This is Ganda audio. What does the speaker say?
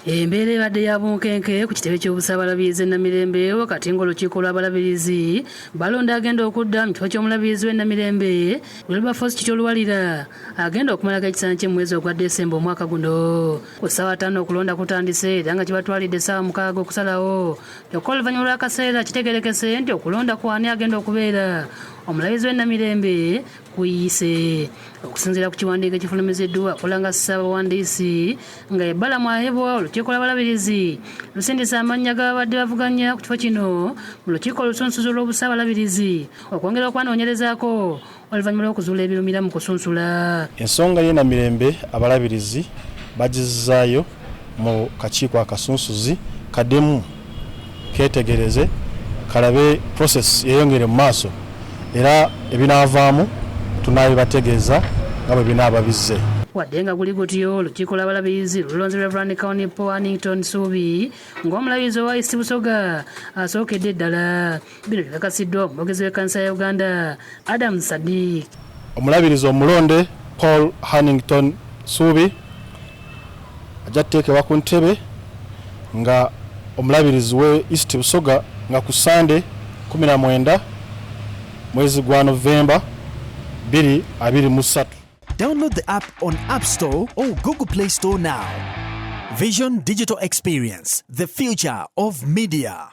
Embeera ebadde ya bunkenke ku kitebe ky'obusaabalabirizi e Namirembe wakati ng'olukiiko lw'abalabirizi balonda agenda okudda mu kifo ky'omulabirizi w'e Namirembe, Wilberforce Kityo Luwalira, agenda okumalako ekisanja kye mu mwezi ogwa Desemba omwaka guno. Ku ssaawa 5 okulonda kutandise era nga kibatwalidde essaawa 6 okusalawo. Kyokka oluvannyuma lw'akaseera kitegeerekese nti okulonda kw'ani agenda okubeera omulabirizi w'e Namirembe kuyise. Okusinziira ku kiwandiiko ekifulumiziddwa akola nga ssaabawandiisi nga ye Balaam Ahebwa, olukiiko lw'abalabirizi lusindise amannya g'ababadde bavuganya ku kifo kino mu lukiiko olusunsuzi olw'obusaabalabirizi okwongera okubanoonyerezaako oluvannyuma lw'okuzuula ebirumira mu kusunsula. Ensonga y'e Namirembe abalabirizi bagizzaayo mu kakiiko akasunsuzi kaddemu keetegereze kalabe process yeeyongere mu maaso era ebinaavaamu tunaabibategeeza nga bwe binaaba bizze. Wadde nga guli gutyo, olukiiko lw'abalabirizi lulonze Rev. Canon Paul Hannington Ssuubi ng'omulabirizi owa East Busoga asookedde ddala. Bino bikakasiddwa omwogezi w'ekkanisa ya Uganda, Adam Sadiq. Omulabirizi omulonde Paul Hannington Ssuubi ajja kuteekebwa ku ntebe nga omulabirizi we East Busoga nga ku Sande 19 mwezi gwa Novemba 2023. Download the app on App Store or Google Play Store now. Vision Digital Experience, the future of media.